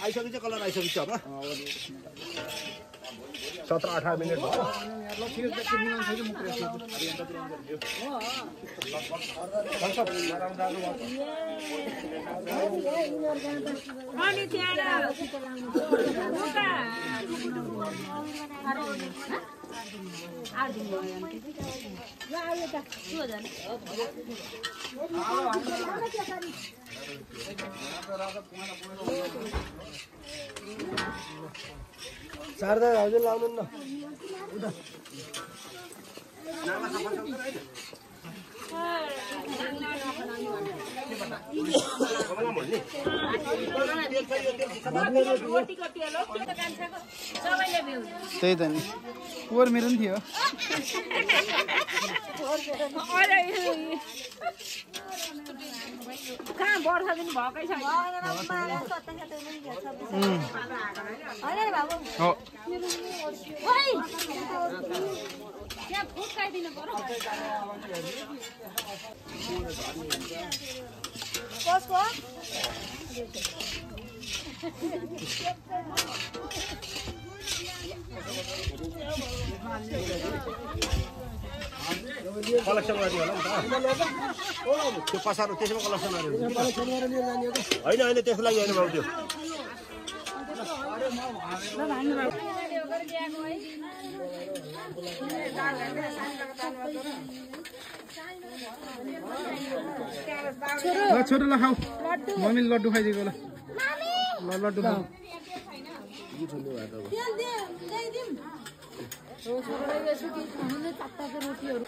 आइसकेछ colour आइसकेछ अब 17-18 minute भयो चार्दा हजुर लाउनु न त्यही त नि पोहोर मेरो पनि थियो कहाँ वर्षा दिन भएकै छैन त्यहाँ फुकाइदिनु पर्यो कसको कलेक्सन गर्ने होला नि त त्यो पसार त्यसमा कलेक्सन गर्ने होइन होइन त्यसको लागि होइन बाबु त्यो छोरो ल खाऊ मम्मीले लड्डु खाइदिएको ल ल लड्डु खाऊ रोटीहरू